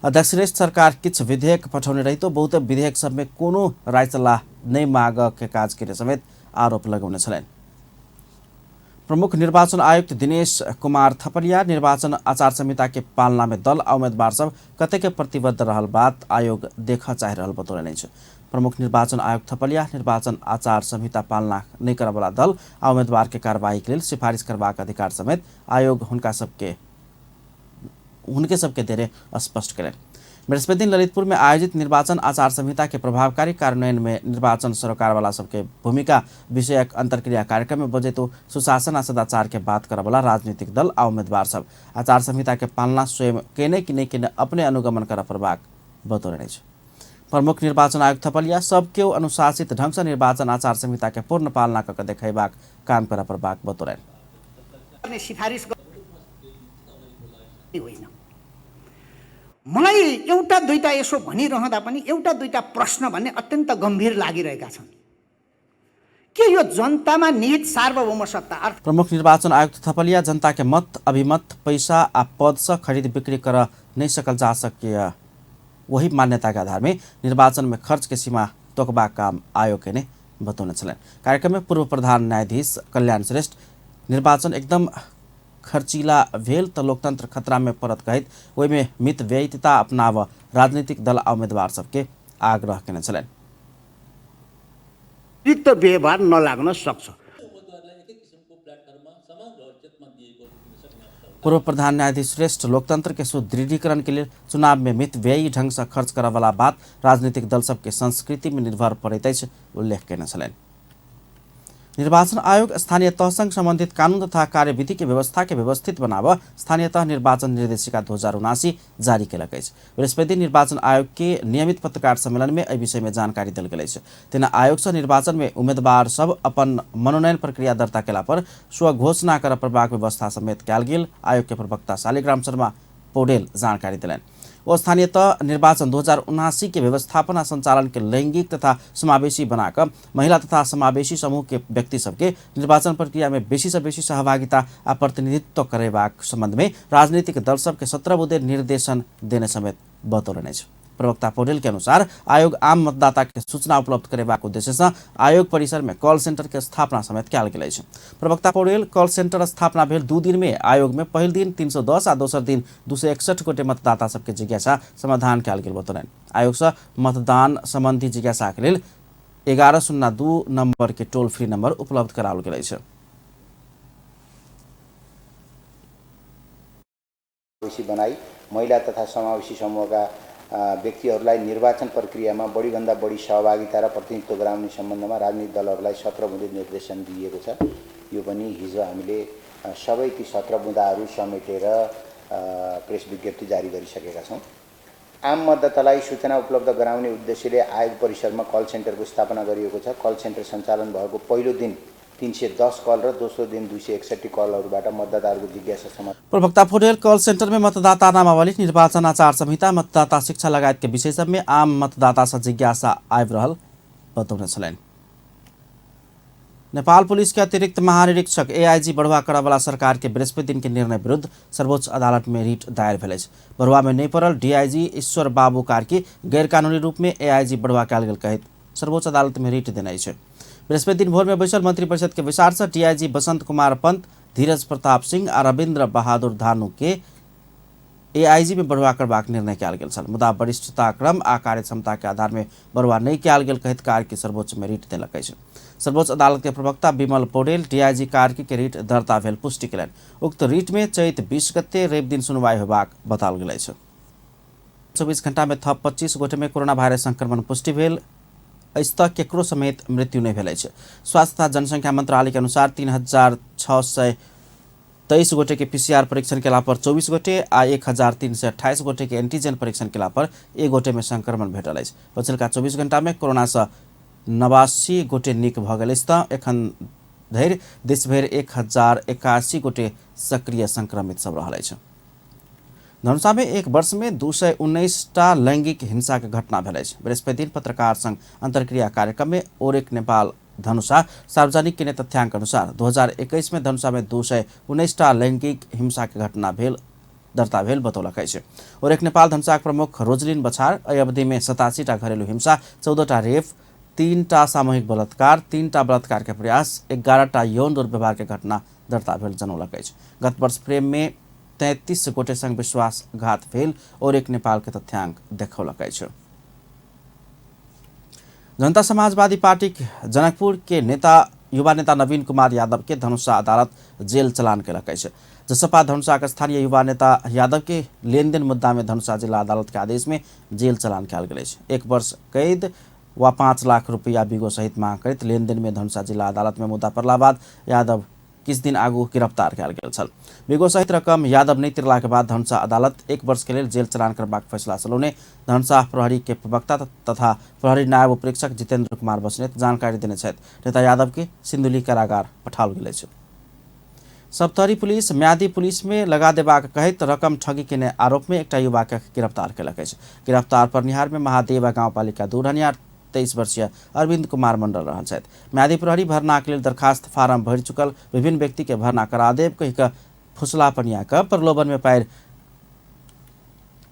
अध्यक्ष श्रेष्ठ सरकार किछु विधेयक पठौने रहितो बहुत विधेयक सब में कोनो राय सल्लाह नहि मागऽ के काज केने समेत आरोप लगौने छलनि। प्रमुख निर्वाचन आयुक्त दिनेश कुमार थपलिया निर्वाचन आचार संहिता के पालना में दल आ उम्मीदवार सब कतेक प्रतिबद्ध रहल बात आयोग देखऽ चाहि रहल बतौलनि अछि। प्रमुख निर्वाचन आयुक्त थपलिया निर्वाचन आचार संहिता पालना नहि करऽवला दल आ उम्मीदवार के कार्रवाई के लेल सिफारिश करबाक अधिकार समेत आयोग हुनके सबके देरे स्पष्ट करें। बृहस्पति दिन ललितपुर में आयोजित निर्वाचन आचार संहिता के प्रभावकारी कार्यान्वयन में निर्वाचन सरोकार वाला सबके भूमिका विषयक अंतर्क्रिया कार्यक्रम में बजैत सुशासन आ सदाचार के बात करऽवला राजनीतिक दल आ उम्मीदवार सब आचार संहिता के पालना स्वयं केने कि नहि केने अपने अनुगमन करऽ पड़बाक बतौलनि अछि। प्रमुख निर्वाचन आयुक्त थपलिया सब केओ अनुशासित ढंग से निर्वाचन आचार संहिता के पूर्ण पालना कऽ के देखेबाक काम करऽ पड़बाक बतौलनि।
सिफारिस होइन, मलाई एउटा दुईटा यसो भनिरहँदा पनि एउटा दुईटा प्रश्न भन्ने अत्यन्त गम्भीर लागिरहेका छन्। के यो जनतामा निहित सार्वभौम सत्ता अर्थ
प्रमुख निर्वाचन आयुक्त थपलिया जनता के मत अभिमत पैसा आ पद से खरीद बिक्री कर नहीं सकल जा सके वही मान्यता के आधार में निर्वाचन में खर्च के सीमा तोकबाक काम आयोग ने बतौने छलनि। कार्यक्रम में पूर्व प्रधान न्यायाधीश कल्याण श्रेष्ठ निर्वाचन एकदम खर्चीला भेल त लोकतंत्र खतरा में पड़त कहैत ओहिमे मितव्ययिता अपनाव राजनीतिक दल आ उम्मीदवार सबके आग्रह केने छलनि।
अतिरिक्त व्यवहार नलाग्न सक्छ।
पूर्व प्रधान न्यायाधीश श्रेष्ठ लोकतंत्र के सुदृढ़ीकरण के लेल चुनाव में मितव्ययी ढंग से खर्च करऽ वाला बात राजनीतिक दल सबके संस्कृति में निर्भर पड़ैत अछि उल्लेख केने छलनि। निर्वाचन आयोग स्थानीय तहसँग सम्बन्धित कानून तथा कार्यविधि के व्यवस्था के व्यवस्थित बनाब स्थानीय तह निर्वाचन निर्देशिका 2079 जारी केलक अछि। बृहस्पति निर्वाचन आयोग के नियमित पत्रकार सम्मेलन में एहि विषय में जानकारी देल गेल अछि। तेना आयोग से निर्वाचन में उम्मीदवार सब अपन मनोनयन प्रक्रिया दर्ता केला पर स्वघोषणा करऽ पड़बाक व्यवस्था समेत कयल गेल आयोग के प्रवक्ता शालिग्राम शर्मा पौडेल जानकारी देलनि। ओ स्थानीय तह निर्वाचन 2079 के व्यवस्थापन आ संचालन के लैंगिक तथा समावेशी बनाकर महिला तथा समावेशी समूह के व्यक्ति सबके निर्वाचन प्रक्रिया में बेसी से बेसी सहभागिता आ प्रतिनिधित्व करेबाक संबंध में राजनीतिक दल सबके 17 बुँदे निर्देशन देने समेत बतौलनि अछि। प्रवक्ता पौडेल के अनुसार आयोग आम मतदाता के सूचना उपलब्ध करेबाक उद्देश्य से आयोग परिसर में कॉल सेंटर के स्थापना समेत कयल गेल अछि। प्रवक्ता पौडेल कॉल सेंटर स्थापना भेल 2 दिन में आयोग में पहिल दिन 310 आ दोसर दिन 261 गोटे मतदाता सबके जिज्ञासा समाधान कयल गेल बतौलनि। आयोग से मतदान संबंधी जिज्ञासा के लेल 1102 नंबर के टोल फ्री नंबर उपलब्ध कराओल गेल अछि।
बनाई महिला तथा समावेशी समूहका व्यक्तिहरूलाई निर्वाचन प्रक्रियामा बढीभन्दा बढी सहभागिता र प्रतिनिधित्व गराउने सम्बन्धमा राजनीतिक दलहरूलाई 17 बुँदे निर्देशन दिएको छ। यो पनि हिजो हामीले सबै ती 17 बुँदाहरू समेटेर प्रेस विज्ञप्ति जारी गरिसकेका छौँ। आम मतदातालाई सूचना उपलब्ध गराउने उद्देश्यले आयोग परिसरमा कल सेन्टरको स्थापना गरिएको छ। कल सेन्टर सञ्चालन भएको पहिलो दिन 310 कल र दोस्रो दिन 261 कलहरूबाट मतदाताहरूको जिज्ञासा समाधान।
प्रवक्ता पौडेल कॉल सेंटर में मतदाता नामावली, निर्वाचन आचार संहिता, मतदाता शिक्षा लगायत के विषय सब में आम मतदाता से जिज्ञासा आबि रहल बतौने छलनि। नेपाल पुलिस के अतिरिक्त महानिरीक्षक एआईजी बढ़ुआ करऽवला सरकार के बृहस्पति दिन के निर्णय विरुद्ध सर्वोच्च अदालत में रिट दायर भेल अछि। बढ़ुआ में नहि पड़ल डीआईजी ईश्वर बाबू कार्की गैरकानूनी रूप में एआईजी बढ़ुआ कयल गेल कहैत सर्वोच्च अदालत में रिट देने अछि। बृहस्पति दिन भोर में बैसल मंत्रिपरिषद के बैसार से डीआईजी बसंत कुमार पंत, धीरज प्रताप सिंह आ रविन्द्र बहादुर धानु के एआईजी में बढ़ुआ करबाक निर्णय कयल गेल छल। मुदा वरिष्ठता क्रम आ कार्यक्षमता के आधार में बढ़ुआ नहि कयल गेल कहैत कार्की सर्वोच्च में रिट देलक अछि। सर्वोच्च अदालत के प्रवक्ता विमल पौडेल डीआईजी कार्की के रिट दर्ता भेल पुष्टि केलनि। उक्त रिट में चैत 20 गते रवि दिन सुनवाई होबाक बताओल गेल अछि। 24 घंटा में थप 25 गोटे में कोरोना वायरस संक्रमण पुष्टि भेल अछि त केकरो समेत मृत्यु नहि भेल अछि। स्वास्थ्य तथा जनसंख्या मंत्रालय के अनुसार 3623 गोटे के पीसीआर परीक्षण केला पर 24 गोटे आ 1328 गोटे के एंटीजन परीक्षण केला पर 1 गोटे में संक्रमण भेटल अछि। पछिलका 24 घंटा में कोरोना से 89 गोटे नीक भऽ गेल अछि त एखन धरि देशभरि 1081 गोटे सक्रिय संक्रमित सब रहल अछि। धनुषा में एक वर्ष में 219 टा लैंगिक हिंसा के घटना भेल अछि। बृहस्पति दिन पत्रकार संग अंतर्क्रिया कार्यक्रम में ओरेक नेपाल धनुषा सार्वजनिक केने तथ्यांक अनुसार 2021 में धनुषा में 219 टा लैंगिक हिंसा के घटना भेल दर्ता भेल बतौलक अछि। ओरेक नेपाल धनुषाक प्रमुख रोजलिन बछार एहि अवधि में 87 टा घरेलू हिंसा, 14 टा रेप, 3 टा सामूहिक बलात्कार, 3 टा बलात्कार के प्रयास, 11 टा यौन दुर्व्यवहार के घटना दर्ता भेल जनौलक अछि। गत वर्ष प्रेम में 33 गोटे संग विश्वासघात भेल और एक नेपाल के तथ्यांक देखौलक अछि। जनता समाजवादी पार्टी जनकपुर के नेता युवा नेता नवीन कुमार यादव के धनुषा अदालत जेल चलान केलक अछि। जसपा धनुषा के स्थानीय युवा नेता यादव के लेनदेन मुद्दा में धनुषा जिला अदालत के आदेश में जेल चलान कयल गेल अछि। 1 वर्ष कैद वा 5 लाख रुपया बिगो सहित मांग करैत लेनदेन में धनुषा जिला अदालत में मुद्दा पड़ला बाद यादव किछु दिन आगू गिरफ्तार कयल गेल छल। बिगो सहित रकम यादव नहि तिरला के बाद धनुषा अदालत 1 वर्ष के लेल जेल चलान करबाक फैसला चलौने धनुषा प्रहरी के प्रवक्ता तथा प्रहरी नायब उपरीक्षक जितेंद्र कुमार बस्नेत जानकारी देने छथि। नेता यादव के सिंधुली कारागार पठाओल गेल अछि। सप्तरी पुलिस म्यादी पुलिस में लगा देबाक कहैत रकम ठगी केने आरोप में एकटा युवा के गिरफ्तार केलक अछि। गिरफ्तार परनिहार में महादेवा गाउँपालिका 2 रहनिहार 23 वर्षीय अरविंद कुमार मंडल रहल छथि। म्यादी प्रहरी भर्नाक लेल दरखास्त फारम भरि चुकल विभिन्न व्यक्ति के भर्ना करा देब कहि कऽ फुसला पनिया कऽ प्रलोभन में पारि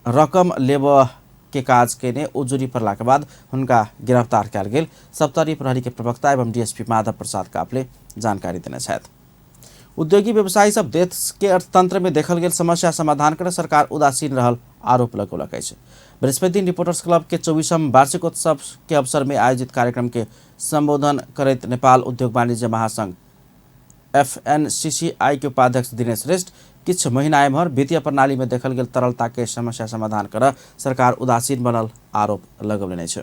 रकम लेबऽ के काज केने उजुरी पड़ला के बाद हुनका गिरफ्तार कयल गेल सप्तरी प्रहरी के प्रवक्ता एवं डीएसपी माधव प्रसाद काफले जानकारी देने छथि। उद्योगी व्यवसायी सब देश के अर्थतंत्र में देखल गेल समस्या समाधान कर सरकार उदासीन रहल आरोप लगौलक अछि। बृहस्पति दिन रिपोर्टर्स क्लब के 24म वार्षिकोत्सव के अवसर में आयोजित कार्यक्रम के संबोधन करैत नेपाल उद्योग वाणिज्य महासंघ एफएनसीसीआई के उपाध्यक्ष दिनेश श्रेष्ठ किछु महीना एम्हर वित्तीय प्रणाली में देखल गेल तरलता के समस्या समाधान कर सरकार उदासीन बनल आरोप लगौलनि अछि।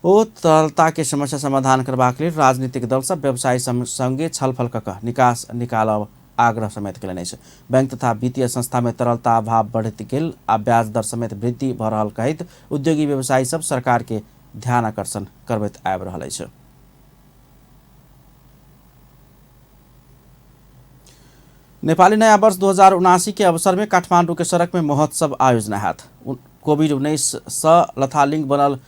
ओ तरलता के समस्या समाधान करबाक लेल राजनीतिक दल सब व्यवसायी संगे छलफल क कऽ निकास निकालब आग्रह समेत केलनि अछि। बैंक तथा वित्तीय संस्था में तरलता अभाव बढ़ैत गेल आ ब्याज दर समेत वृद्धि भऽ रहल कहैत उद्योगी व्यवसायी सब सरकार के ध्यान आकर्षण करबैत आबि रहल अछि। नेपाली नयाँ वर्ष 2079 के अवसर में काठमांडू के सड़क में महोत्सव आयोजना हैत। कोविड-19 सँ लथालिंग बनल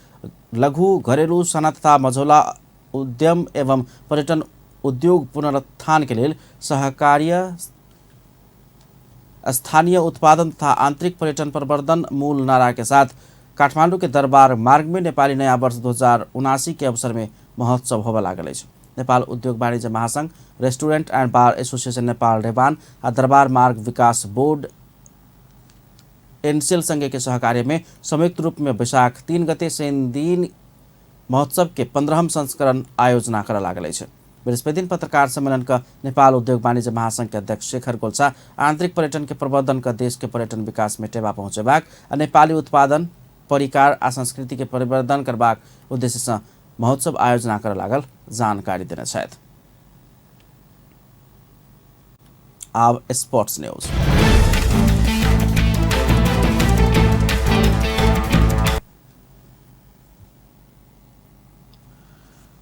लघु घरेलू साना तथा मझौला उद्यम एवं पर्यटन उद्योग पुनरुत्थान के लेल सहकार्य स्थानीय उत्पादन तथा आंतरिक पर्यटन प्रवर्धन मूल नारा के साथ काठमांडू के दरबार मार्ग में नेपाली नयाँ वर्ष 2079 के अवसर में महोत्सव होबय लागल अछि। नेपाल उद्योग वाणिज्य महासंघ, restaurant and bar association Nepal Reban आ दरबार मार्ग विकास बोर्ड एनसेल संघ के सहकार्य में संयुक्त रूप में वैशाख 3 गते शनि दिन महोत्सव के 15वां संस्करण आयोजना करय लागल अछि। बृहस्पति दिन पत्रकार सम्मेलन क नेपाल उद्योग वाणिज्य महासंघ के अध्यक्ष शेखर गोल्छा आंतरिक पर्यटन के प्रवर्धन क देश के पर्यटन विकास में टेवा पहुँचेबाक आ नेपाली उत्पादन परिकार आ संस्कृति के परिवर्धन करबाक उद्देश्य सँ महोत्सव आयोजना करय लागल जानकारी देने छथि। आब sports news.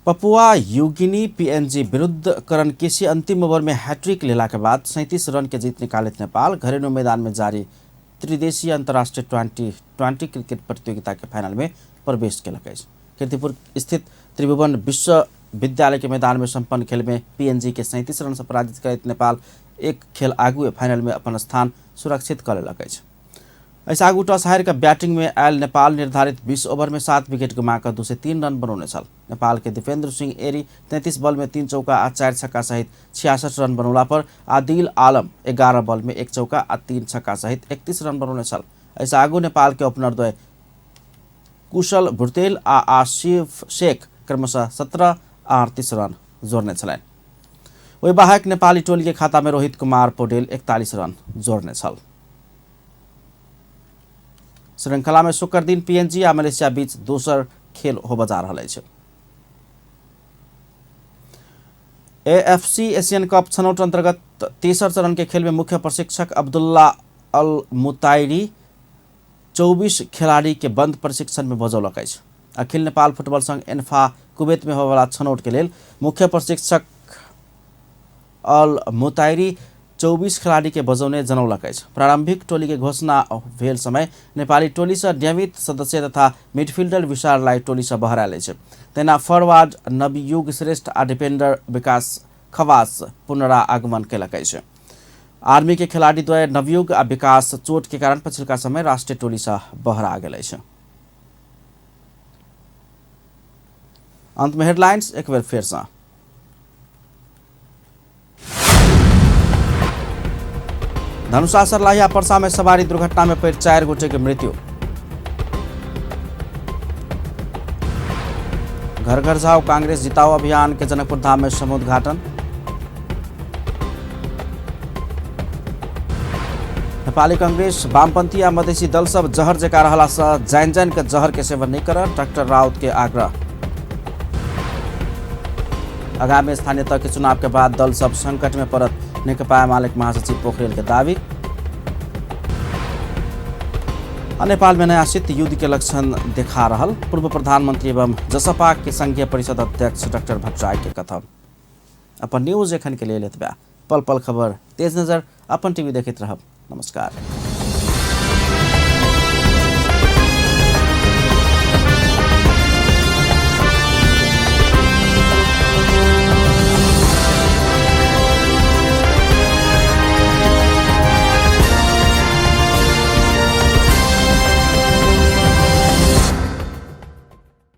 Papua New Guinea PNG विरुद्ध करण केसी अंतिम ओवर में हैट्रिक लेला के बाद 37 रन के जीत निकालित नेपाल घरेलू मैदान में जारी त्रिदेशीय अंतर्राष्ट्रीय 2020 क्रिकेट प्रतियोगिता के फाइनल में प्रवेश केलक अछि। कीर्तिपुर स्थित त्रिभुवन विश्वविद्यालय के मैदान में संपन्न खेल में पीएनजी के 37 रन से पराजित करैत नेपाल एक खेल आगू फाइनल में अपन स्थान सुरक्षित कऽ लेलक अछि। एहिसँ आगू टॉस हारि कऽ बैटिंग में आयल नेपाल निर्धारित 20 ओवर में 7 विकेट गुमा कऽ 203 रन बनौने छल। नेपाल के दीपेंद्र सिंह एरी 33 बॉल में 3 चौका आ 4 छक्का सहित 66 रन बनौला पर आदिल आलम 11 बॉल में 1 चौका आ 3 छक्का सहित 31 रन बनौने छल। एहिसँ आगू नेपाल के ओपनर द्वय कुशल भुर्तेल आ आसिफ शेख क्रमशः 17 आ 38 रन जोड़ने छलनि। ओहि बाहेक नेपाली टोली के खाता में रोहित कुमार पौडेल 41 रन जोड़ने छल। श्रृंखला में शुक्र दिन पीएनजी आ मलेशिया बीच दोसर खेल होबय जा रहल अछि। एएफसी एशियन कप छनौट अंतर्गत तेसर चरण के खेल में मुख्य प्रशिक्षक अब्दुल्ला अल मुताइरी 24 खिलाड़ी के बंद प्रशिक्षण में बजौलक अछि। अखिल नेपाल फुटबॉल संघ एन्फा कुवैत में होबयवला छनौट के लेल मुख्य प्रशिक्षक अल मुताइरी 24 खिलाड़ी के बजौने जनौलक अछि। प्रारंभिक टोली के घोषणा भेल समय नेपाली टोली से नियमित सदस्य तथा मिडफिल्डर विशाल राय टोली से बहरायल अछि। तहिना फॉरवर्ड नवयुग श्रेष्ठ आ डिफेंडर विकास खवास पुनरागमन केलक अछि। आर्मी के खिलाड़ी द्वय नवयुग आ विकास चोट के कारण पछिलका समय राष्ट्रीय टोली से बहरा गेल अछि। अंत में हेडलाइंस एक बेर फेर से। धनुषा सर्लाही पर्सा में सवारी दुर्घटना में पड़ि 4 गोटे के मृत्यु। घर घर जाओ कांग्रेस जिताओ अभियान के जनकपुर धाम में समुद्घाटन। नेपाली कांग्रेस वामपंथी आ मधेसी दल सब जहर जका रहला से जान जान के जहर के सेवन नहीं कर, डॉक्टर राउत के आग्रह। आगामी स्थानीय तह के चुनाव के बाद दल सब संकट में पड़त, नेकपा एमाले महासचिव पोखरेल के दावी। नेपाल में नया शीत युद्ध के लक्षण देखा रहल पूर्व प्रधानमंत्री एवं जसपा के संघीय परिषद अध्यक्ष डॉक्टर भट्टराई के कथन। अपन न्यूज एखन के लेल एतबे। पल पल खबर तेज नजर अपन टीवी देखैत रहब। नमस्कार।